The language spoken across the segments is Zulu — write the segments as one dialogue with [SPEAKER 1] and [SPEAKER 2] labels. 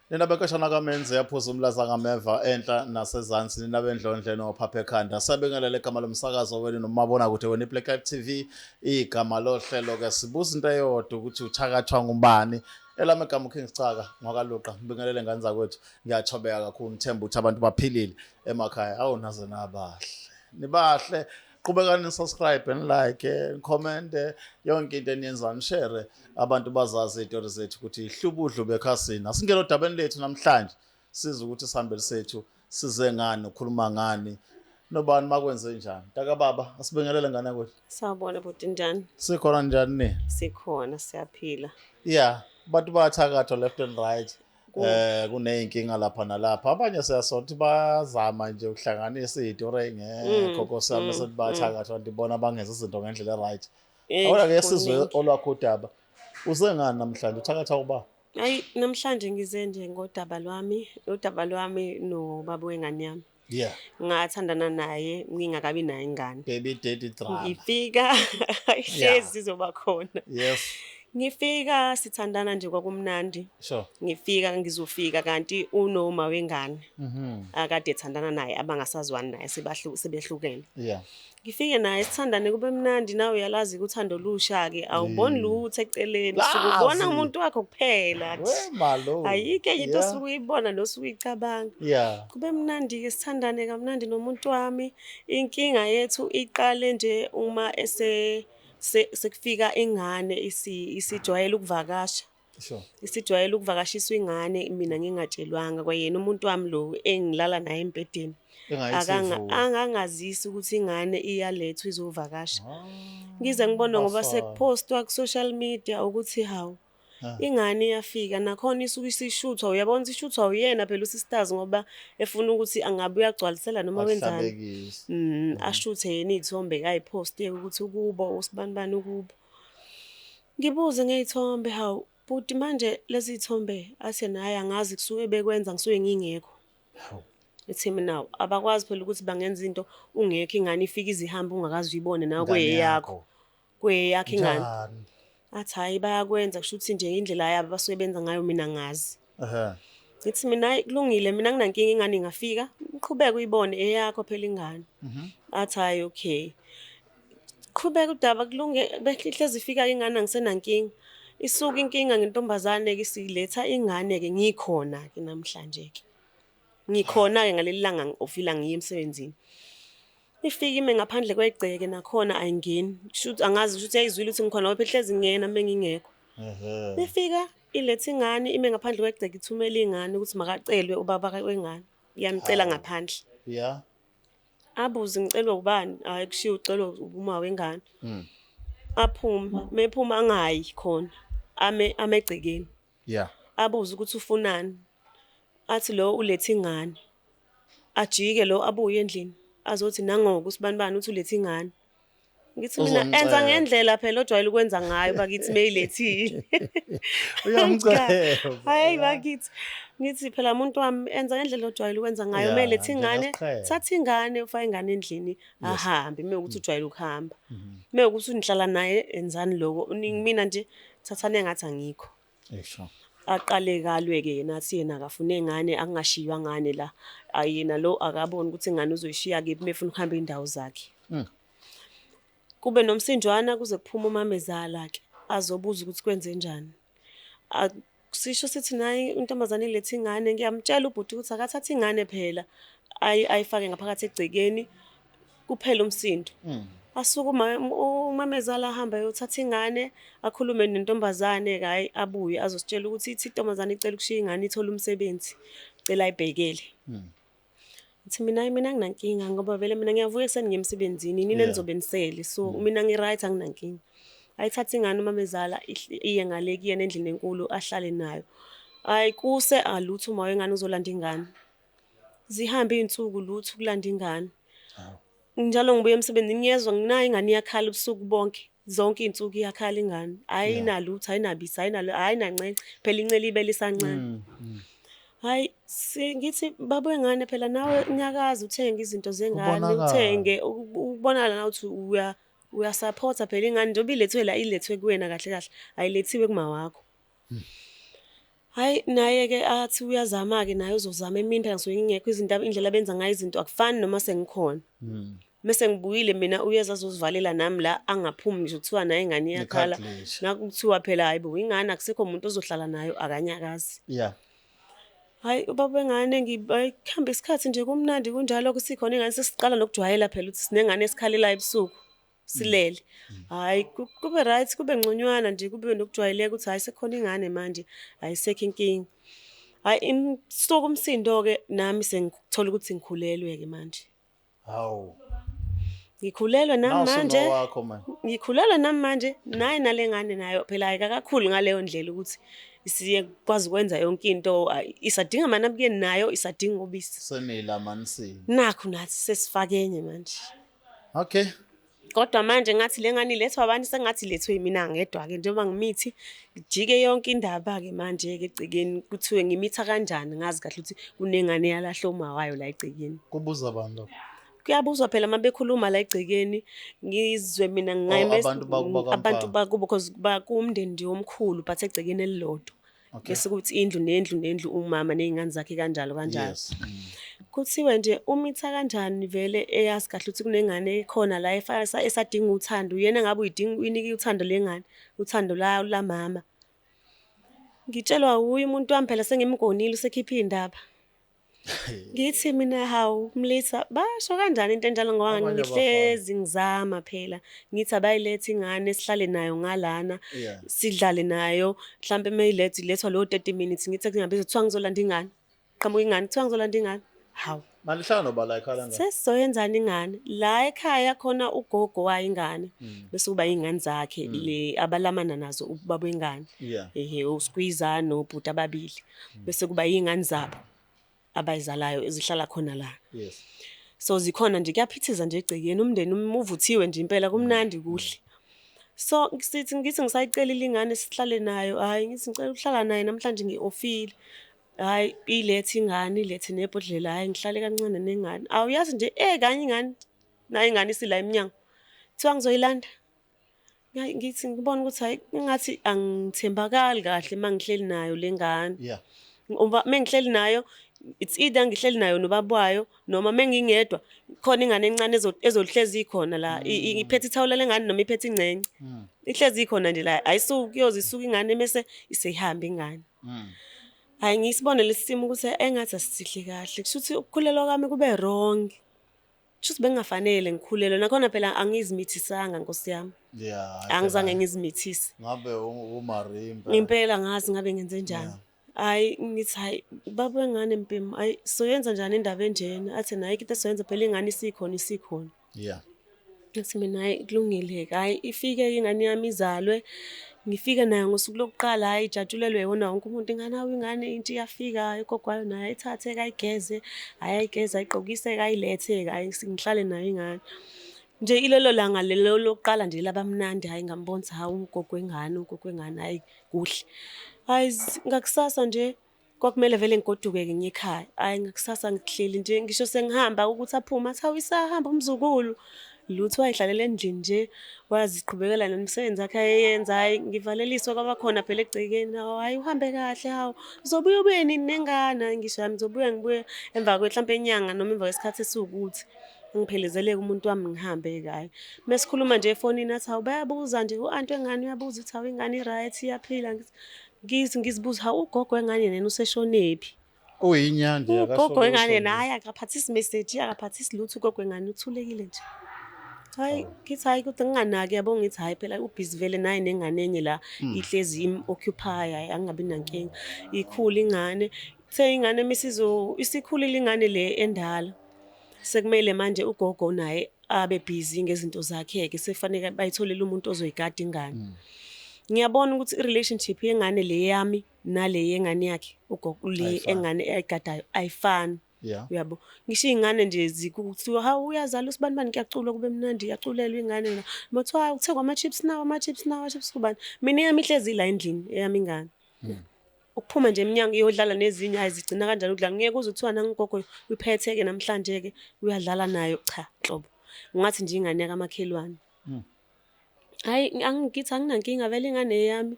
[SPEAKER 1] Nina benkashana kaMenzi yaphuza umlaza ngameva enhla nasezansi, nina bendlondle nophapha ekhanda. Sabingelela igama lomsakazo wenu nomabonakude wenu iBlack Life TV. Igama lohlelo ke sibuza into eyodwa ukuthi uthakathwa ngubani. Elami igama uKing Sicaka ngwakaLuqa. Ngibingelele ngane zakwethu. Ngiyathobeka kakhulu, ngithemba ukuthi abantu baphilile emakhaya. Awu naze nabahle. Nibahle. Qhubekani ni-subscribe and like, comment, yonke into eniyenzayo nishare abantu bazazi iy'tori zethu ukuthi ihlubudlu bekhasini. Asingene odabeni lethu namhlanje, size ukuthi isihambeli sethu size ngani, ukhuluma ngani, nobani makwenze njani. Ntakababa, asibingelele ngane yakwethu.
[SPEAKER 2] Sawubona bhuti, njani?
[SPEAKER 1] Sikhona njani ni?
[SPEAKER 2] Sikhona, siyaphila.
[SPEAKER 1] Yeah, abantu bayathakathwa left and right. Kuneyinkinga lapha nalapha. Abanye siyasonta bayazama nje ukuhlanganisa izitori ey'ngekho, Nkosi yami, bese bayathakathwa kanti bona bangenza izinto ngendlela e-right. Awona ke sizwe olwakho udaba. Uze ngani namhlanje, uthakatha uba?
[SPEAKER 2] Hayi, namhlanje ngize nje ngodaba lwami, udaba lwami nobaba wengane yami. Ngathandana naye ngingakabi naye ingane.
[SPEAKER 1] Baby daddy drama.
[SPEAKER 2] Ngifika ihlezi izoba khona.
[SPEAKER 1] Yes.
[SPEAKER 2] Ngifika sithandana nje kwakumnandi.
[SPEAKER 1] Sure.
[SPEAKER 2] Ngifika ngizofika kanti unoma wengane. Akade ethandana naye abangasazwani naye sebehlukene.
[SPEAKER 1] Yeah.
[SPEAKER 2] Ngifike naye sithandane kube mnandi, nawe uyalazi uthando olusha ke, awuboni lutho eceleni,
[SPEAKER 1] Lazi.
[SPEAKER 2] usuke ubona umuntu wakho kuphela.
[SPEAKER 1] We malo.
[SPEAKER 2] Ayikho enye into osuke uyibona nosuke uyicabanga.
[SPEAKER 1] Yeah.
[SPEAKER 2] Kube mnandi ke, sithandane kamnandi nomuntu wami. Inkinga yethu iqale nje uma ese sekufika ingane isijwayele ukuvakasha.
[SPEAKER 1] Sure.
[SPEAKER 2] Isijwayele ukuvakashiswa ingane mina ngingatshelwanga, kwayena umuntu wami lo engilala naye embhedeni.
[SPEAKER 1] Engayithi ivuka.
[SPEAKER 2] Angangazisi ukuthi ingane iyalethwa izovakasha. Ngize ngibone ngoba
[SPEAKER 1] Bafana.
[SPEAKER 2] sekuphostwa ku-social media ukuthi hawu, ingane iyafika nakhona isuke isishuthwa, uyabona ukuthi ishuthwa uyena phela usisters ngoba efuna ukuthi angabe uyagcwalisela noma wenzani.
[SPEAKER 1] Ahlabekise.
[SPEAKER 2] Ashuthe yena iy'thombe ayiphoste ukuthi ukubo usibanibani ukubo. Ngibuze ngey'thombe, hawu bhuti manje lezi y'thombe, athi yena hhayi angazi kusuke bekwenza ngisuke ngingekho.
[SPEAKER 1] Hawu.
[SPEAKER 2] Ethi mina abakwazi phela ukuthi bangenza into ungekho, ingane ifike izihambe ungakaze uyibone nawe
[SPEAKER 1] Ingane
[SPEAKER 2] kweyakho.
[SPEAKER 1] yakho.
[SPEAKER 2] Kweyakho ingane.
[SPEAKER 1] Njani?
[SPEAKER 2] Athi hhayi bayakwenza, kusho ukuthi nje indlela yabo basuke benza ngayo mina ngazi.
[SPEAKER 1] Ehhe.
[SPEAKER 2] Ngithi mina hhayi kulungile, mina nginankinga ingane ingafika, uqhubeke uyibone eyakho phela ingane. Athi hhayi okay. Qhubeka udaba kulunge, behlezi ifika ingane angisenankinga. Isuka inkinga ngentombazane ke siletha ingane ke ngikhona ke namhlanje ke. Ngikhona ke ngaleli langa ngi-ofila ngiye emsebenzini. Ifike ime ngaphandle kwegceke nakhona ayingeni. Kusho ukuthi angazi kusho ukuthi yayizwile ukuthi ngikhona ngoba ihlezi ngena uma ngingekho.
[SPEAKER 1] Ehhe.
[SPEAKER 2] Ifika iletha ingane ime ngaphandle kwegceke ithumela ingane ukuthi makacelwe ubaba wengane. Iyamcela
[SPEAKER 1] Hawu.
[SPEAKER 2] ngaphandle.
[SPEAKER 1] Yeah.
[SPEAKER 2] Abuze ngicelwa ubani? Hayi kushiwo ucelwa uma wengane. Aphume, mephuma angayi khona. Ame egcekeni.
[SPEAKER 1] Yeah.
[SPEAKER 2] Abuze ukuthi ufunani. Athi lo ulethe ingane. Ajike lo abuye endlini azothi nangoku usibanibani uthi ulethe ingane. Ngithi mina
[SPEAKER 1] Uzomcela.
[SPEAKER 2] enza ngendlela phela ojwayele ukwenza ngayo bakithi meyilethile.
[SPEAKER 1] Uyamcela.
[SPEAKER 2] Hayi bakithi. Ngithi phela umuntu wami enza ngendlela ojwayele ukwenza ngayo
[SPEAKER 1] Yeah,
[SPEAKER 2] meyilethe ingane,
[SPEAKER 1] njengesiqhelo.
[SPEAKER 2] thatha ingane ufake ingane endlini ahambe mewukuthi ujwayele ukuhamba. Mewukuthi unihlala naye enzani lokho. Mina nje thathani engathi angikho.
[SPEAKER 1] Sure.
[SPEAKER 2] Aqale kalwe ke yena athi yena akafune ingane, akungashiywa ngane la. Ayi yena lo akaboni ukuthi ingane uzoyishiya kephi mefuna ukuhamba indawo zakhe. Kube nomsinjwana kuze kuphume umamezala ke azobuza ukuthi kwenze njani. Sisho sithi nayi intombazane ilethe ingane, ngiyamtshela ubhuti ukuthi akathathe ingane phela ayifake ngaphakathi egcekeni kuphele umsindo. Asuke umamezala ahambe ayothatha ingane akhulume nentombazane, hhayi abuye azositshela ukuthi ithi intombazane icela ukushiya ingane ithole umsebenzi, cela ayibhekele. Ngithi mina hhayi mina anginankinga ngoba vele mina ngiyavuka ekuseni ngiye emsebenzini, nina nizobe nisele, so mina ngi-right anginankinga. Ayithathe ingane umamezala iye ngale kuyena endlini enkulu ahlale nayo. Hhayi kuse alutho uma wengane uzolanda ingane. Zihambe iy'nsuku lutho ukulanda ingane. Njalo ngibuya emsebenzini ngiyezwa nginayo ingane iyakhala ubusuku bonke. Zonke iy'nsuku iyakhala ingane. Ayinalutho, ayinabisi, ayinalo, ayinancence. Phela incele ibele isancane. Hhayi ngithi baba wengane phela nawe nyakaza uthenge izinto zengane,
[SPEAKER 1] Kubonakala.
[SPEAKER 2] uthenge ukubonakala nawe ukuthi uyasaphotha phela ingane njengoba ilethwe la ilethwe kuwena kahle kahle, ayilethiwe kuma wakho. Hhayi naye-ke athi uyazama-ke naye uzozama eminta ngisuke ngingekho izinto indlela abenza ngayo izinto akufani noma sengikhona. Mese ngibuyile mina uyeza azozivalela nami la angaphumi ngisho kuthiwa naye ingane iyakhala.
[SPEAKER 1] Necartilage.
[SPEAKER 2] Nakuthiwa phela hayi bo ingane akusekho umuntu ozohlala nayo akanyakazi.
[SPEAKER 1] Yeah.
[SPEAKER 2] Hhayi ubaba wengane kuhambe isikhathi nje kumnandi kunjalo kusikhona ingane sesiqala nokujwayela phela ukuthi sinengane esikhalelayo ebusuku silele. Hhayi kube right kube ngconywana nje kube nokujwayeleka ukuthi hhayi sekukhona ingane manje ayisekho inkinga. Hhayi suka umsindo-ke nami sengithola ukuthi ngikhulelwe-ke manje.
[SPEAKER 1] Hawu.
[SPEAKER 2] Ngikhulelwe nami
[SPEAKER 1] Nawu
[SPEAKER 2] manje.
[SPEAKER 1] sunowakho manje.
[SPEAKER 2] Ngikhulelwe nami manje naye nale ngane nayo phela ayikakakhuli ngaleyo ndlela ukuthi isiye kwazi ukwenza yonke into isadinga amanabukeni nayo isadinga ubisi.
[SPEAKER 1] Senilamanisile.
[SPEAKER 2] Nakhu nathi sesifake enye manje.
[SPEAKER 1] Okay.
[SPEAKER 2] Kodwa manje ngathi le ngane ilethwa abantu sengathi ilethwe yimina ngedwa-ke njengoba ngimithi jike yonke indaba-ke manje-ke egcekeni kuthiwe ngimitha kanjani ngazi kahle ukuthi kunengane yalahla uma wayo la egcekeni.
[SPEAKER 1] Kubuza bani lokho?
[SPEAKER 2] Kuyabuzwa phela uma bekhuluma la egcekeni ngizwe mina
[SPEAKER 1] Oh, abantu bakubo
[SPEAKER 2] abantu
[SPEAKER 1] kamfana.
[SPEAKER 2] bakubo because bakuwumndeni nje omkhulu but egcekeni elilodwa.
[SPEAKER 1] Okay.
[SPEAKER 2] Bese kuthi indlu nendlu nendlu umama ney'ngane zakhe kanjalo kanjalo.
[SPEAKER 1] Yes.
[SPEAKER 2] Kuthiwe nje umitha kanjani vele eyazi kahle ukuthi kunengane ekhona la esadinga uthando uyena ngabe uyidinga uyinike uthando lengane uthando la lamama. Ngitshelwa wuye umuntu wami phela sengimgonile usekhipha iy'ndaba. Ngithi mina hawu mlisa basho kanjani into enjalo ngoba
[SPEAKER 1] Abanye
[SPEAKER 2] ngihlezi ngizama phela ngithi abayilethe ingane sihlale nayo ngalana
[SPEAKER 1] Yeah.
[SPEAKER 2] sidlale nayo mhlampe uma iletha ilethwa leyo 30 minutes ngithi kungabiza kuthiwa ngizolanda ingane qhamuka ingane kuthiwa ngizolanda ingane hawu
[SPEAKER 1] Manje ihlala noba la ekhaya ngane.
[SPEAKER 2] sesizoyenzani ingane la ekhaya khona ugogo wayo ingane bese kuba iy'ngane zakhe le abalamana nazo ubaba wengane
[SPEAKER 1] Yeah.
[SPEAKER 2] ehe uSqueezer nobhuti ababili bese kuba iy'ngane zabo abayizalayo ezihlala khona la.
[SPEAKER 1] Yes.
[SPEAKER 2] So zikhona nje kuyaphithiza nje egcekeni umndeni uvuthiwe nje impela kumnandi kuhle. So sithi ngithi ngisayicelile ingane sihlale nayo hhayi ngithi ngicela ukuhlala naye namhlanje ngi-ofile. Hhayi ilethe ingane ilethe nebhodlela hhayi ngihlale kancane nengane. Awuyazi nje kanye ingane nayo ingane isila emnyango. Kuthiwa ngizoyilanda. Ngithi ngibona ukuthi hhayi engathi angithembakali kahle uma ngihleli nayo le ngane.
[SPEAKER 1] Yeah.
[SPEAKER 2] Ngoba uma ngihleli nayo it's either ngihleli nayo nobaba wayo noma uma ngingedwa khona ingane encane ezohlezi ikhona la iphethe ithawula lengane noma iphethe ingcence. Ihlezi ikhona nje la ayisuki kuyoze isuke ingane mese iseyihamba ingane. Hhayi ngisibone lesi simo ukuthi engathi asisihle kahle kusho ukuthi ukukhulelwa kwami kube wrong. Kusho ukuthi bengingafanele ngikhulelwe nakhona phela angizimithisanga Nkosi yami.
[SPEAKER 1] Yeah.
[SPEAKER 2] Angizange ngizimithise.
[SPEAKER 1] Ngabe umarimba.
[SPEAKER 2] Ngempela ngazi ngabe ngenze njani. Hhayi ngithi hhayi baba wengane Mpimo hhayi soyenza njani indaba enjena athi naye into esizoyenza phela ingane isikhona isikhona.
[SPEAKER 1] Yeah.
[SPEAKER 2] Ngathi mina hhayi kulungile-ke hhayi ifike ingane yami izalwe ngifike nayo ngosuku lokuqala hhayi ijatshulelwe iwona wonke umuntu ingane hawu ingane intsha iyafika ugogo wayo naye ayithathe-ke ayigeze hhayi ayigeze ayigqokise-ke ayilethe-ke hhayi ngihlale nayo ingane. Nje ilelo langa lelo lokuqala nje labamnandi hhayi ngambona ukuthi hawu ugogo wengane ugogo wengane hhayi kuhle. Hhayi ngakusasa nje kwakumele vele ngigoduke-ke ngiye ekhaya. Hhayi ngakusasa ngihleli nje ngisho sengihamba ukuthi aphume athi hawu isahamba umzukulu. Lutho wayihlalela endlini nje waziqhubekela nemisebenzi yakhe ayeyenza hhayi ngivaleliswe kwabakhona phela egcekeni hawu hhayi uhambe kahle hawu uzobuya ubuye nini nengane ngisho hhayi ngizobuya ngibuye emva kwe hlampe inyanga noma emva kwesikhathi esiwukuthi. Ngiphelezeleke umuntu wami ngihambe-ke hhayi. Mesikhuluma nje efonini athi hawu bayabuza nje u-anti wengane uyabuza ukuthi hawu ingane i-right iyaphila ngithi ngizibuza hawu ugogo wengane yena useshonephi.
[SPEAKER 1] Uyinyandi
[SPEAKER 2] Ugogo wengane naye akaphathisi message akaphathisi lutho ugogo wengane uthulekile nje. Hhayi ngithi hhayi kodwa nginganaki yabo ngithi hhayi phela ubhizi vele naye nengane enye la ihlezi im-occupy hhayi angingabi nankinga. Ikhule ingane, kuthe ingane isikhulile ingane le endala. Sekumele manje ugogo naye abe busy ngezinto zakhe-ke sekufanele bayitholele umuntu ozoyigada ingane. Ngiyabona ukuthi i-relationship yengane le yami nale yengane yakhe ugogo le
[SPEAKER 1] Ayifani.
[SPEAKER 2] engane ayigadayo ayifani.
[SPEAKER 1] Yeah.
[SPEAKER 2] Uyabo ngisho iy'ngane nje kuthiwa hawu uyazala usibanibani kuyaculwa kube mnandi iyaculelwa ingane la. Mathiwa hawu kuthengwa ama-chips nawo ama-chips nawo ama-chips kubani. Mina eyami ihlezi ila endlini eyami ingane. Ukuphuma nje emnyango iyodlala nezinye hhayi zigcina kanjalo ukudlala ngeke uze kuthiwa nangu ugogo uyiphethe-ke namhlanje-ke uyadlala nayo cha nhlobo. Ungathi nje ingane yakamakhelwane. Hhayi, angithi anginankinga vele ingane eyami,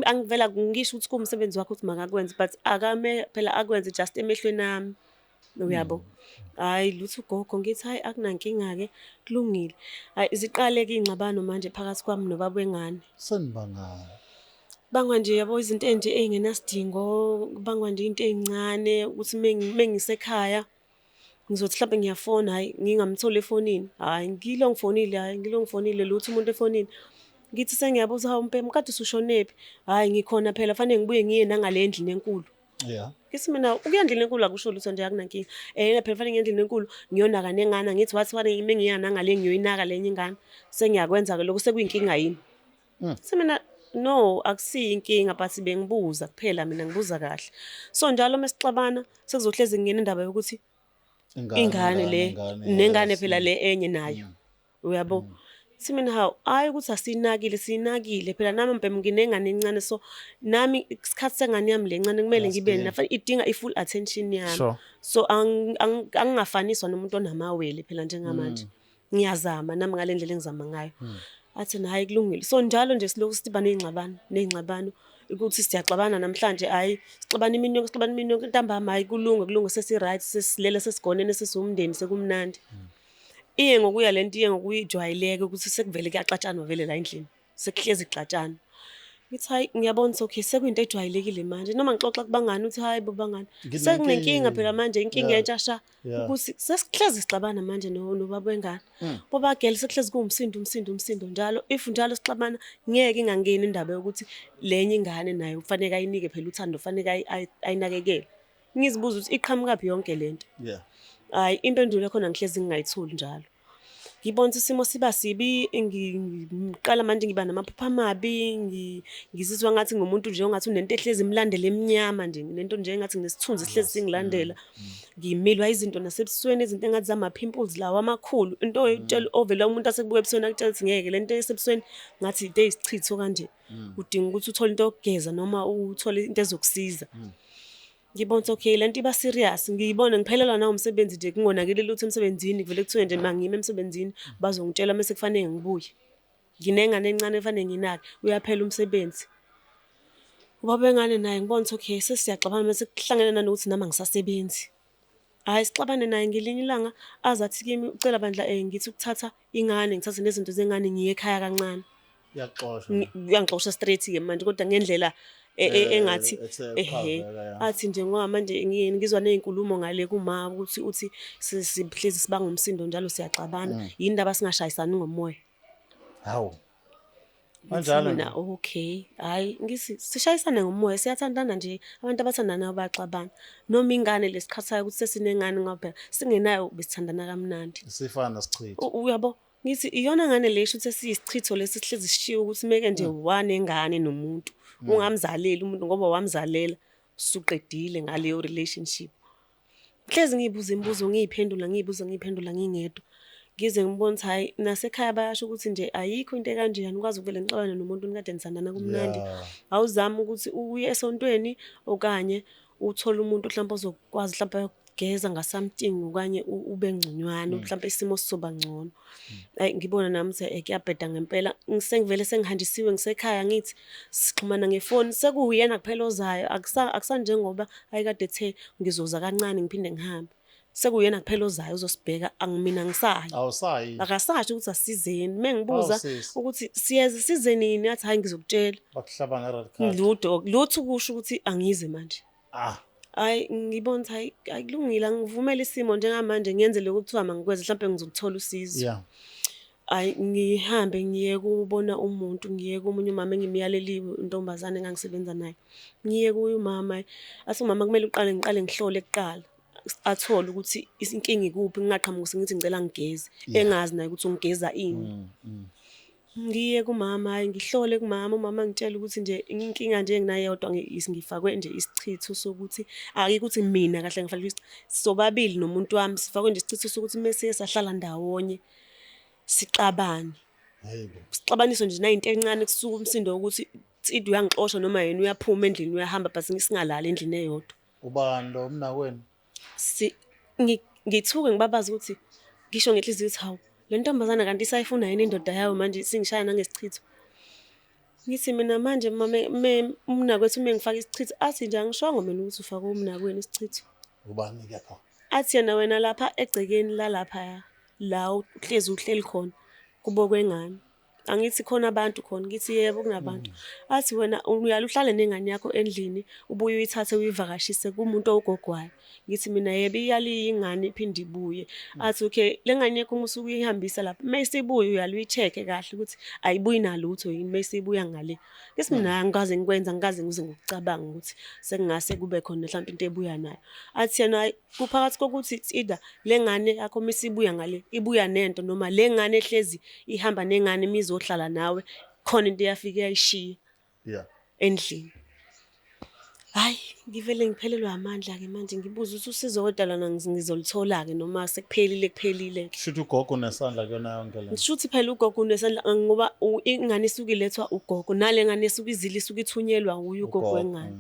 [SPEAKER 2] angivele ngisho ukuthi kuwumsebenzi wakhe ukuthi makakwenze, but akame phela akwenze just emehlweni ami, uyabo. Hhayi lutho ugogo, ngithi hhayi akunankinga-ke, kulungile. Hhayi ziqale-ke iy'ngxabano manje phakathi kwami nobaba wengane.
[SPEAKER 1] Senibangani.
[SPEAKER 2] Bangwa nje yabo izinto ey'nje ey'ngenasidingo, kubangwa nje iy'nto ey'ncane ukuthi uma ngisekhaya ngizothi mhlampe ngiyafona, hhayi ngingamtholi efonini, hhayi ngilo ngifonile, hhayi ngilo ngifonile, lutho umuntu efonini. Ngithi sengiyabuza, hawu Mpembe kade usushonephi? Hhayi ngikhona phela fanele ngibuye ngiye nangale endlini enkulu. Ngithi mina ukuya endlini enkulu akusho lutho nje akunankinga. Phela fanele ngiye endlini enkulu ngiyonaka nengane, angithi wathi fanele uma ngiya nangale ngiyoyinaka lenye ingane. Sengiyakwenza-ke lokho sekuyinkinga yini? Ngithi mina no, akusiyo inkinga but bengibuza kuphela mina ngibuza kahle. So njalo uma sixabana sekuzohlezi kungena indaba yokuthi ingane le nengane phela le enye nayo. Uyabo? Thi mina hawu, hhayi ukuthi asiyinakile, siyinakile phela nami mbhemu nginengane encane, so nami isikhathi sengane yami le ncane kumele ngibe idinga i-full attention yami. So angingafaniswa nomuntu onamawele phela njengamanje. Ngiyazama nami ngale ndlela engizama ngayo. Athi hhayi kulungile. So njalo nje silokhu siba ney'ngxabano, ney'ngxabano ukuthi siyaxabana namhlanje, hhayi sixabana imini yonke, sixabana imini yonke, ntambama hhayi kulunge, kulunge sesi-right, sesilele sesigonene sesiwumndeni sekumnandi. Iye ngokuya lento iye ngokuyijwayeleka ukuthi sekuvele kuyaxatshanwa vele la endlini, sekuhlezi kuxatshanwa. Ngithi hhayi ngiyabona ukuthi okay sekuyinto ejwayelekile manje, noma ngixoxa kubangani uthi hhayi bo bangani, sekunenkinga phela manje, inkinga entsha sha, ukuthi sesihlezi sixabana manje nobaba wengane. Bobagele sekuhlezi kuwumsindo, umsindo, umsindo njalo, if njalo sixabana ngeke ingangeni indaba yokuthi lenye ingane nayo kufanele ayinike phela uthando, kufanele ayinakekele. Ngizibuza ukuthi iqhamukaphi yonke lento. Hhayi impendulo yakhona ngihlezi ngingayitholi njalo. Ngibona ukuthi isimo siba sibi, ngiqala manje ngiba namaphupho amabi, ngizizwa ngathi ngumuntu nje ongathi unento ehlezi imlandela emnyama nje, nento nje engathi nginesithunzi esihlezi singilandela. Ngimilwa izinto nasebusweni, izinto engathi zama-pimples lawa amakhulu, into oyitshela ovela umuntu asekubuka ebusweni akutshela ukuthi ngeke le nto esebusweni ngathi into eyisichitho kanje. Udinga ukuthi uthole into yokugeza noma uthole into ezokusiza. Ngibona ukuthi okay lento iba serious, ngiyibone ngiphelelwa nawumsebenzi nje, kungonakele lutho emsebenzini, kuvele kuthiwe nje mangime emsebenzini bazongitshela mese kufanele ngibuye. Nginengane encane efanele nginake, uyaphela umsebenzi. Ubaba wengane naye ngibona ukuthi okay sesiyaxabana mese kuhlangene nanokuthi nami angisasebenzi. Hhayi sixabane naye ngelinye ilanga aze athi kimi ucela bandla ngithi ukuthatha ingane ngithathe nezinto zengane ngiye ekhaya kancane.
[SPEAKER 1] Uyakuxosha.
[SPEAKER 2] Uyangixosha straight-ke manje kodwa ngendlela engathi ehe, athi nje ngoba manje ngizwa ney'nkulumo ngale kuma ukuthi uthi sihlezi sibanga umsindo njalo siyaxabana, yini ndaba singashayisani ngomoya.
[SPEAKER 1] Hawu. Kanjalo
[SPEAKER 2] mina okay, hhayi ngithi sishayisane ngomoya, siyathandana nje, abantu abathandanayo bayaxabana. Noma ingane lesiqhathayo ukuthi sesinengane ngoba phela singenayo besithandana kamnandi.
[SPEAKER 1] Sifana sichitho.
[SPEAKER 2] Uyabo? Ngithi iyona ngane le shuthi esiyisichitho lesi sihlezi sishiwo ukuthi meke nje wanengane nomuntu, ungamzaleli umuntu ngoba wamzalela usuqedile ngaleyo relationship. Ngihlezi ngiyibuza imibuzo ngiyiphendula, ngiyibuza ngiyiphendula ngingedwa. Ngize ngibone ukuthi hhayi nasekhaya bayasho ukuthi nje ayikho into ekanje, anikwazi ukuvele nixabane nomuntu nikade nithandana kumnandi. Awuzame ukuthi uye esontweni okanye uthole umuntu mhlawumbe ozokwazi mhlawumbe ayokugeza nga-something okanye ube ngconywana, mhlawumbe isimo sizoba ngcono. Hhayi ngibona nami ukuthi kuyabheda ngempela, sengivele sengihanjisiwe ngisekhaya ngithi sixhumana ngefoni, sekuwuyena kuphela ozayo, akusanjengoba ayekade ethe ngizoza kancane ngiphinde ngihambe. Sekuwuyena kuphela ozayo uzosibheka, mina angisayi.
[SPEAKER 1] Awusayi.
[SPEAKER 2] Akasasho ukuthi asizeni, uma ngibuza ukuthi siyeza size nini, athi hhayi ngizokutshela.
[SPEAKER 1] Bakuhlaba nge-red card.
[SPEAKER 2] Lutho, lutho ukusho ukuthi angize manje. Hhayi ngibona ukuthi hhayi akulungile, angivumele isimo njengamanje ngenze lokhu okuthiwa mangikwenze, mhlampe ngizoluthola usizo. Hhayi ngihambe ngiye kubona umuntu, ngiye komunye umama engimyaleliwe, intombazane engangisebenza naye. Ngiye kuye umama, athi umama kumele uqale ngiqale ngihlole kuqala, athole ukuthi inkinga ikuphi, ngingaqhamuki sengithi ngicela ngigeze, engazi naye ukuthi ungigeza ini. Ngiye kumama, hhayi ngihlole kumama, umama angitshele ukuthi nje inkinga nje enginayo eyodwa ngifakwe nje isichitho sokuthi, akekho ukuthi mina kahle ngifakwe sobabili nomuntu wami sifakwe nje isichitho sokuthi mesiye sahlala ndawonye sixabane. Sixabaniswe nje nayinto encane kusuka umsindo wokuthi either uyangixosha noma yena uyaphuma endlini uyahamba but singalali endlini eyodwa.
[SPEAKER 1] Ubani lo mnakwenu?
[SPEAKER 2] Ngithuke ngibabaze ukuthi ngisho ngenhliziyo ukuthi hawu, Le ntombazana kanti isayifuna yini indoda yayo manje isingishaya nangesichitho. Ngithi mina manje umnakwethu uma engifaka isichitho, athi nje angishongo mina ukuthi ufake umnakwenu isichitho.
[SPEAKER 1] Ubani-ke pho?
[SPEAKER 2] Athi yena wena lapha egcekeni lalaphaya la uhlezi uhleli khona kubo kwengane. Angithi khona abantu khona, ngithi yebo kunabantu. Athi wena uyale uhlale nengane yakho endlini, ubuye uyithathe uyivakashise kumuntu owugogwayo. Ngithi mina yebo iyaliya ingane iphinde ibuye. Athi okay, le ngane yakho uma usuke uyihambisa lapha, uma isibuya uyale uyi-check-e kahle ukuthi ayibuyi nalutho yini uma isibuya ngale. Ngithi mina angikaze ngikwenza, angikaze ngize ngikucabange ukuthi sekungase kube khona mhlampe into ebuya nayo. Athi yena hhayi, kuphakathi kokuthi it's either le ngane yakho uma isibuya ngale ibuya nento noma le ngane ehlezi ihamba nengane uma izohlala nawe khona into eyafike yayishiya endlini. Hhayi, ngivele ngiphelelwe amandla-ke manje ngibuze ukuthi usizo kodwa lona ngizolithola-ke noma sekuphelile kuphelile-ke.
[SPEAKER 1] Shuthi ugogo unesandla kuyona yonke le nto.
[SPEAKER 2] Shuthi phela ugogo unesandla ngoba ingane isuke ilethwa ugogo nale ngane esuke izile isuke ithunyelwa wuye ugogo wengane.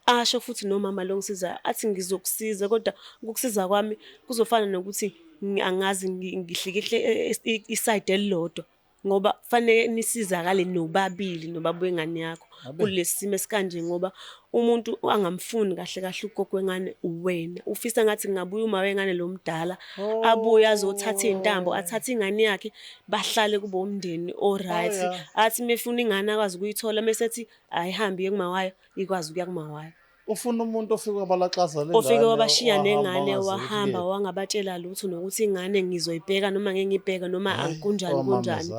[SPEAKER 2] Asho futhi nomama lo ongisizayo athi ngizokusiza kodwa ukukusiza kwami kuzofana nokuthi angazi ngihlikihle isayidi elilodwa ngoba kufanele nisizakale nobabili nobaba wengane yakho kulesi simo esikanje ngoba umuntu angamfuni kahle kahle ugogo wengane uwena. Ufisa ngathi kungabuya uma wengane lo mdala abuye azothatha iy'ntambo athathe ingane yakhe bahlale kube umndeni o-right. Athi uma efuna ingane akwazi ukuyithola mese ethi ayihambe iye kuma wayo ikwazi ukuya kuma wayo.
[SPEAKER 1] Ufuna umuntu ofike wabalaxaza lengane
[SPEAKER 2] ofike wabashiya nengane wahamba wangabatshela lutho nokuthi ingane ngizoyibheka noma ngeke ngiyibheke noma kunjani kunjani.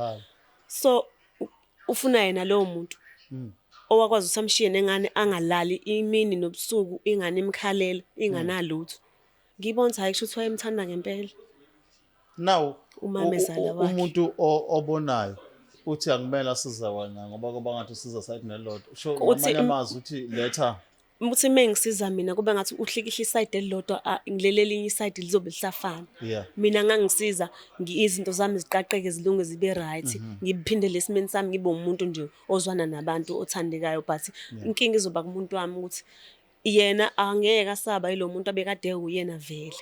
[SPEAKER 2] So ufuna yena lowo muntu owakwazi ukuthi amshiye nengane angalali imini nobusuku ingane imkhalela inganalutho. Ngibona ukuthi hhayi kusho ukuthi wayemthanda ngempela.
[SPEAKER 1] Now
[SPEAKER 2] Umamezala wakhe.
[SPEAKER 1] Umuntu obonayo uthi akumele asize wena ngoba kuba ngathi usiza side nelodwa. Sho ngamanye amazwi uthi letha
[SPEAKER 2] ukuthi uma ngisiza mina kube ngathi uhlikihla isayidi elilodwa leli elinye isayidi lizobe lisafana. Mina ngangisiza izinto zami ziqaqeke zilunge zibe right. Ngiphindele esimeni sami ngibe umuntu nje ozwana nabantu othandekayo but inkinga izoba kumuntu wami ukuthi yena angeke asaba yilo muntu abekade uyena vele.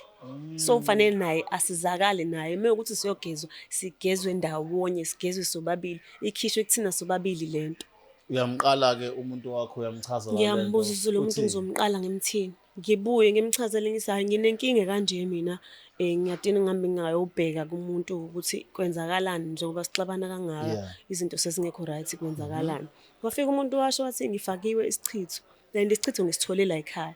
[SPEAKER 2] So kufanele naye asizakale naye uma ukuthi siyogezwa sigezwe ndawonye sigezwe sobabili ikhishwe kuthina sobabili lento.
[SPEAKER 1] Uyamqala-ke umuntu wakho uyamchaza.
[SPEAKER 2] Ngiyambuza ukuthi lo muntu ngizomqala ngimthini. Ngibuye ngimchazele ngithi hhayi nginenkinga kanje mina ngiyadina ngihambe ngingayobheka kumuntu ukuthi kwenzakalani njengoba sixabana kangaka izinto sezingekho right kwenzakalani. Kwafika umuntu washo wathi ngifakiwe isichitho and isichitho ngisithole la ekhaya.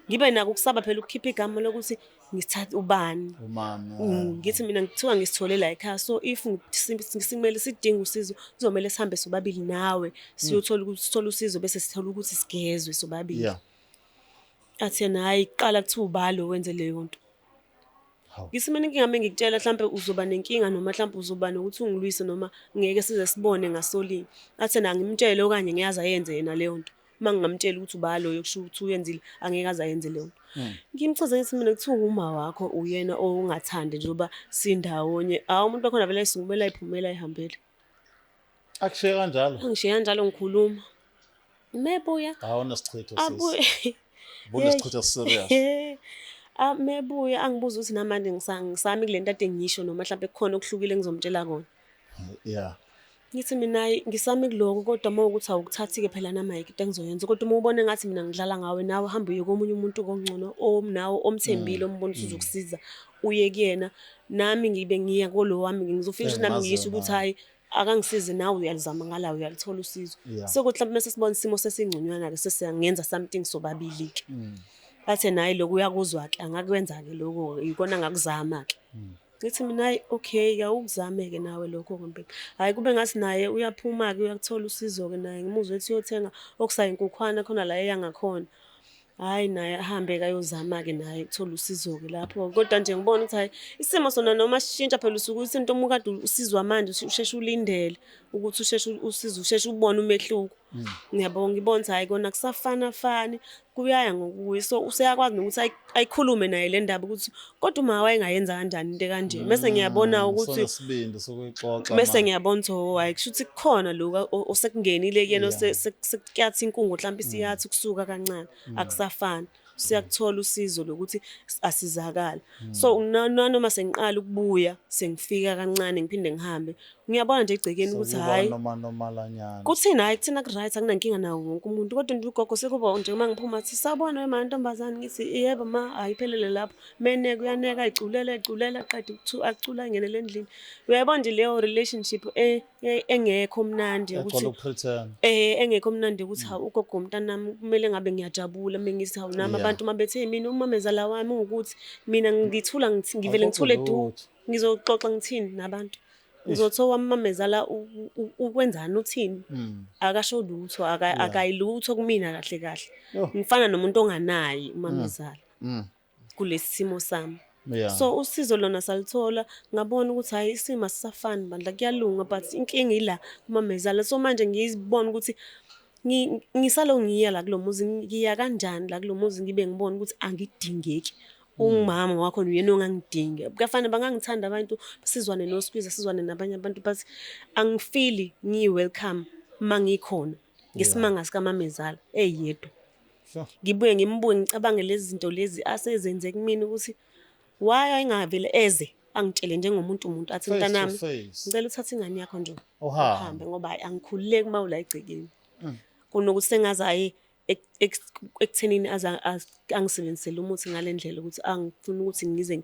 [SPEAKER 2] Ngibe nako ukusaba phela ukukhipha igama lokuthi ngisithathe ubani.
[SPEAKER 1] Umama.
[SPEAKER 2] Ngithi mina ngithiwa ngisithole la ekhaya so if simele sidinga usizo kuzomele sihambe sobabili nawe siyothola ukuthi sithole usizo bese sithola ukuthi sigezwe sobabili. Athi yena hhayi kuqala kuthiwa ubalo wenze leyo nto. Ngithi mina inkinga uma ngikutshela mhlampe uzoba nenkinga noma mhlampe uzoba nokuthi ungilwise noma ngeke size sibone ngasolinye. Athi yena angimtshele okanye ngeke aze ayenze yena leyo nto. Uma ngingamtshela ukuthi uba loyo kusho ukuthi uyenzile angeke aze ayenze leyo nto. Ngimchaze ngithi mina kuthiwa uma wakho uyena ongathandi njengoba sindawonye. Hawu umuntu wakhona vele ayisukumele ayiphumele ayihambele.
[SPEAKER 1] Akushiye kanjalo?
[SPEAKER 2] Angishiye kanjalo ngikhuluma. Mebuya.
[SPEAKER 1] Awunesichitho sisi. Bunesichitho serious.
[SPEAKER 2] Mebuya angibuza ukuthi namanje ngisami kule nto ade ngisho noma mhlampe kukhona okuhlukile engizomtshela kona. Ngithi mina ngisami kuloko kodwa uma ukuthi awukuthathi-ke phela nami ayikho into engizoyenza kodwa uma ubona engathi mina ngidlala ngawe nawe hamba uye komunye umuntu kongcono nawe omthembile ombona ukuthi uzokusiza uye kuyena nami ngibe ngiya kulo wami ngizofika ukuthi nami ngisho ukuthi hhayi akangisize nawe uyalizama ngala uyalithola usizo. So kuthi mhlawumbe mase sibona isimo sesingconywana-ke sesiyangenza something sobabili-ke. Bathe naye lokhu uyakuzwa-ke angakwenza-ke lokho yikona angakuzama-ke. Ngithi mina hhayi okay awukuzame-ke nawe lokho ngempela. Hhayi kube ngathi naye uyaphuma-ke uyakuthola usizo-ke naye ngimuzwe ethi uyothenga okusayinkukhwana khona la eya ngakhona. Hhayi naye ahambe-ke ayozama-ke naye ukuthola usizo-ke lapho. Kodwa nje ngibona ukuthi hhayi isimo sona noma sishintsha phela usuke uthi into uma ukade usizwa manje usheshe ulindele ukuthi usheshe usizo usheshe ubone umehluko. Ngiyabonga ngibona ukuthi hhayi kona kusafana fani kuyaya ngokuya. So useyakwazi nokuthi ayikhulume naye le ndaba ukuthi kodwa uma wayengayenza kanjani into ekanje. Mese ngiyabona ukuthi
[SPEAKER 1] unesibindi sokuyixoxa.
[SPEAKER 2] Mese ngiyabona ukuthi hhayi kusho ukuthi kukhona lokhu osekungenile kuyena sekuyathi inkungu mhlawumbe isiyathi kusuka kancane akusafani. Siyakuthola usizo lokuthi asizakale. So nanoma sengiqala ukubuya, sengifika kancane ngiphinde ngihambe, ngiyabona nje egcekeni ukuthi
[SPEAKER 1] Sekuba
[SPEAKER 2] hhayi,
[SPEAKER 1] noma normalanyana.
[SPEAKER 2] Kuthina hhayi, kuthina ku-right, anginankinga nawo wonke umuntu, kodwa nje ugogo sekuba nje uma ngiphuma athi sawubona wema ntombazane, ngithi yebo ma, ayiphelele lapho. Meneka uyaneka, ayiculele ayiculele, aqede acula angenele endlini. Uyayibona nje leyo relationship engekho mnandi ukuthi
[SPEAKER 1] Egcwele ukupretend.
[SPEAKER 2] Engekho mnandi ukuthi hawu ugogo womntanami kumele ngabe ngiyajabula uma ngithi hawu nami abantu uma bethe mina umamezala wami uwukuthi mina ngithula ngithi ngivele
[SPEAKER 1] Awuxoxi
[SPEAKER 2] ngithule du,
[SPEAKER 1] lutho.
[SPEAKER 2] ngizoxoxa ngithini nabantu. Ngizothi owami umamezala ukwenzani uthini? Akasho lutho, akayilutho kumina kahle kahle. Ngifana nomuntu onganaye umamezala kulesi simo sami. So usizo lona salithola, ngabona ukuthi hhayi isimo asisafani bandla, kuyalunga, but inkinga ila kumamezala. So manje ngiyibona ukuthi ngisalo ngiya la kulo muzi, ngiya kanjani la kulo muzi ngibe ngibona ukuthi angidingeki. Umama wakho uyena ongangidingi. Kuyafana bangangithanda abantu, sizwane noSqueezer, sizwane nabanye abantu, but angifili ngiyi-welcome uma ngikhona ngesimanga sikamamezala eyedwa. Ngibuye ngimbuke ngicabange lezi zinto lezi asezenze kumina ukuthi why ayengavele eze angitshele njengomuntu umuntu athi
[SPEAKER 1] Face to
[SPEAKER 2] mntanami
[SPEAKER 1] face.
[SPEAKER 2] ngicela uthathe ingane yakho nje
[SPEAKER 1] Uhambe.
[SPEAKER 2] uhambe ngoba hhayi angikhululeki uma ula egcekeni. Kunokuthi sengaze aye ekuthenini aze angisebenzisele umuthi ngale ndlela ukuthi angifuni ukuthi ngize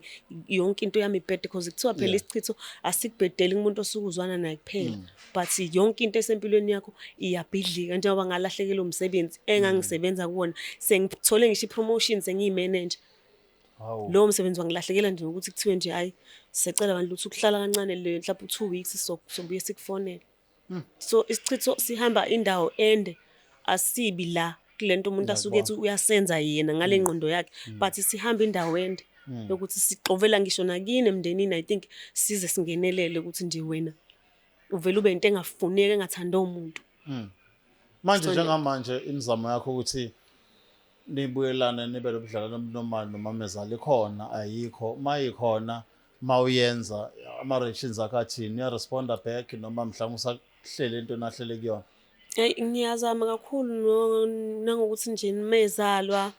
[SPEAKER 2] yonke into yami ibhede, because kuthiwa phela isichitho asikubhedeli kumuntu osuke uzwana naye kuphela, but yonke into esempilweni yakho iyabhidlika. Njengoba ngalahlekelwa umsebenzi engangisebenza kuwona, sengithole ngisho i-promotion, sengiyi-manager. Lowo msebenzi wangilahlekela nje ngokuthi kuthiwe nje hhayi siyacela bandla ukuthi ukuhlala kancane le mhlawumbe u-2 weeks sobuye sikufonele. So isichitho sihamba indawo ende, asibi la kule nto umuntu asuke ethi uyasenza yena ngale ngqondo yakhe, but sihamba indawo ende yokuthi sixovela ngisho nakini emndenini. I think size singenelele ukuthi nje wena uvele ube into engafuneki, engathandwa umuntu.
[SPEAKER 1] Manje njengamanje imizamo yakho ukuthi nibuyelane nibe nobudlelwano obunormal nomamezala ikhona ayikho? Mayikhona, mawuyenza ama-reactions akho athini? Uyaresponda back noma mhlawumbe usahlele into nahlele kuyona?
[SPEAKER 2] Eyi, ngiyazama kakhulu nangokuthi nje mezalwa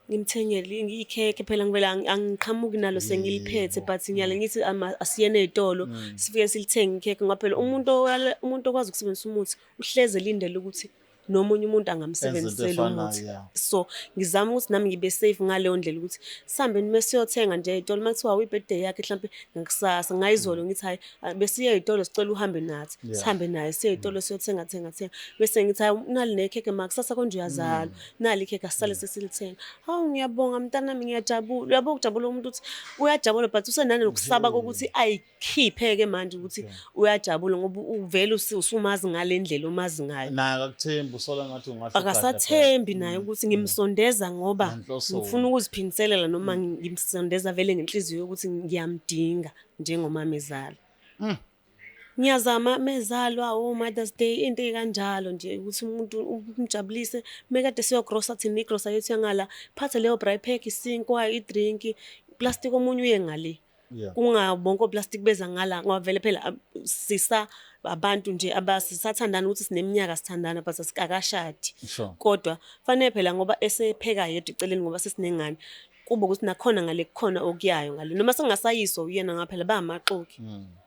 [SPEAKER 2] ngimthengele ikhekhe phela, ngivele angiqhamuki nalo sengiliphethe, but ngiyale ngithi asiyene ey'tolo sifike silithenge ikhekhe, ngoba phela umuntu okwazi ukusebenzisa umuthi uhleze elindele ukuthi nomunye umuntu angamsebenzisela
[SPEAKER 1] efanayo,
[SPEAKER 2] umuthi. So ngizama ukuthi nami ngibe safe ngaleyo ndlela ukuthi sihambe nime siyothenga nje ey'tolo. Uma kuthiwa i-birthday yakhe mhlampe ngakusasa, ngayizolo ngithi hhayi besiye ey'tolo, sicela uhambe nathi. Sihambe naye siye ey'tolo siyothenga, thenga, thenga, bese ngithi hhayi nali nekhekhe ma kusasa konje uyazalwa, nali ikhekhe asisale sesilithenga. Hawu ngiyabonga mntanami, ngiyajabula. Uyabo ukujabula umuntu uthi uyajabula, but usenanokusaba kokuthi ayikhiphe-ke manje ukuthi uyajabula, ngoba uvele usumazi ngale ndlela omazi ngayo.
[SPEAKER 1] Naye akakuthembi, usola ngathi ungahle ugadle phela.
[SPEAKER 2] Akasathembi naye ukuthi ngimsondeza ngoba
[SPEAKER 1] Ngenhloso.
[SPEAKER 2] ngifuna ukuziphindiselela, noma ngimsondeza vele ngenhliziyo yokuthi ngiyamdinga njengomamezala. Ngiyazama mezalwa, o-Mother's Day, into ey'kanjalo nje ukuthi umuntu umjabulise. Mekade siyogrosa thina, igrosa yethu yangala, phathe leyo braai pack, isinkwa, i-drink, plastic omunye uye ngale. Kungabi bonke oplastic beza ngala, ngoba vele phela sisa abantu nje abasisathandana ukuthi sineminyaka sithandana, but asikakashadi. Kodwa fanele phela ngoba esepheka yedwa eceleni ngoba sesinengane, kube ukuthi nakhona ngale kukhona okuyayo ngale, noma sengasayiswa uyena ngoba phela bangamaxoki.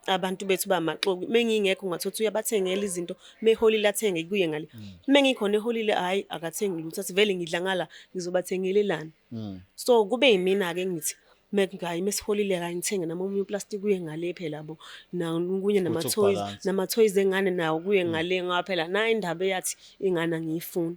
[SPEAKER 2] Abantu bethu bangamaxoki. Mengingekho ungathola ukuthi uyabathengela izinto, meholile athenge kuye ngale. Mengikhona eholile hhayi akathengi lutho, athi vele ngidla ngala ngizobathengelelani. So kube yimina-ke ngithi hayi mesiholile kayi ngithenge nami omunye uplastic kuye ngale phela yabo, nokunye nama-toys,
[SPEAKER 1] ukubalance.
[SPEAKER 2] nama-toys engane nawo kuye ngale, ngoba phela nayi indaba eyathi ingane angiyifuni.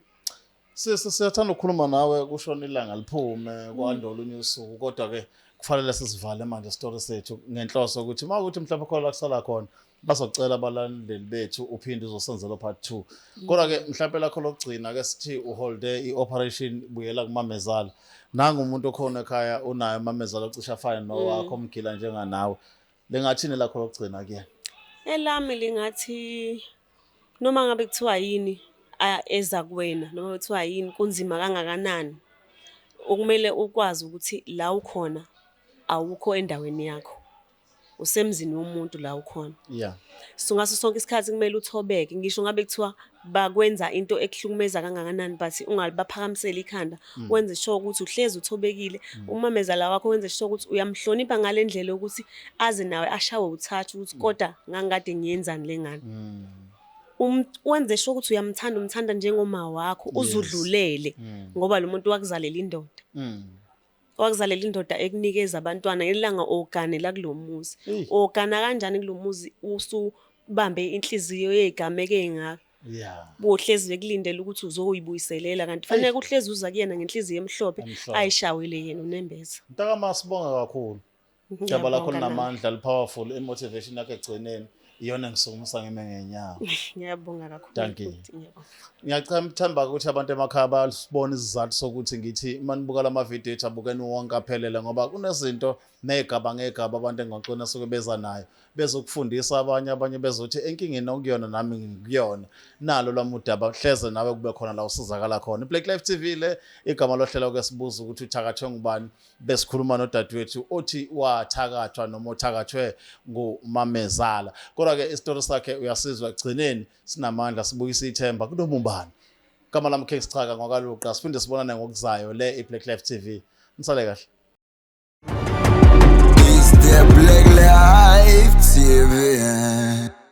[SPEAKER 1] Siyathanda ukukhuluma nawe kushona ilanga liphume kwande olunye usuku, kodwa-ke kufanele sisivale manje isitori sethu ngenhloso ukuthi uma ukuthi mhlawumbe khona la kusala khona bazocela abalandeli bethu uphinde uzosenzela part 2. Kodwa-ke mhlawumbe lakho lokugcina ke sithi uholde i-operation buyela kumamezala. Nangu umuntu okhona ekhaya unayo umamezala ocishe afane nowakho omgila njenganawe. Lingathini lakho lokugcina kuyena?
[SPEAKER 2] Elami lingathi noma ngabe kuthiwa yini eza kuwena, noma kuthiwa yini kunzima kangakanani, okumele ukwazi ukuthi la ukhona awukho endaweni yakho. Usemzini womuntu la ukhona. So ngaso sonke isikhathi kumele uthobeke, ngisho ngabe kuthiwa bakwenza into ekuhlukumeza kangakanani, but ungalibaphakamiseli ikhanda, wenze sure ukuthi uhlezi uthobekile. Umamezala wakho wenze sure ukuthi uyamhlonipha ngale ndlela yokuthi aze nawe ashawe uthathu ukuthi kodwa ngangikade ngiyenzani le ngane. Wenze sure ukuthi uyamthanda, umthanda njengoma wakho, uzudlulele, ngoba lo muntu wakuzalela indoda. Wakuzalela indoda ekunikeza abantwana ngelanga ogane la kulo muzi. Ogana kanjani kulo muzi usubambe inhliziyo yezigameko ey'ngaka? Bohlezi bekulindele ukuthi uzoyibuyiselela, kanti fanele uhlezi uza kuyena ngenhliziyo emhlophe,
[SPEAKER 1] Emhlophe.
[SPEAKER 2] ayishawele yena unembeza.
[SPEAKER 1] Mntakama, sibonga kakhulu. Jaba lakho
[SPEAKER 2] Ngiyabonga nami.
[SPEAKER 1] linamandla, li-powerful. I-motivation yakho ekugcineni iyona engisukumisa ngime ngenyawo.
[SPEAKER 2] Ngiyabonga kakhulu.
[SPEAKER 1] Thank you.
[SPEAKER 2] Futhi ngiyabonga.
[SPEAKER 1] Ngiyacela ukuthi abantu emakhaya bayasibona isizathu sokuthi ngithi uma nibuka lama video ethu, abukeni wonke aphelele, ngoba kunezinto negaba ngegaba abantu engxoxweni asuke beza nayo bezokufundisa abanye, abanye bezothi enkingeni okuyona nami ngikuyona, nalo lwami udaba, hleze nawe kube khona la usizakala khona. I-Black Life TV le, igama lohlelo ke sibuza ukuthi uthakathwe ngubani. Besikhuluma nodadewethu othi wathakathwa noma uthakathwe ngumamezala, kodwa-ke isitori sakhe uyasizwa ekugcineni sinamandla, sibuyisa ithemba kunoma ubani. Igama lami King Sichaka ngwakaluqa. Siphinde sibonane ngokuzayo. Le i-Black Life TV, nisale kahle.
[SPEAKER 3] It's the Black Life TV.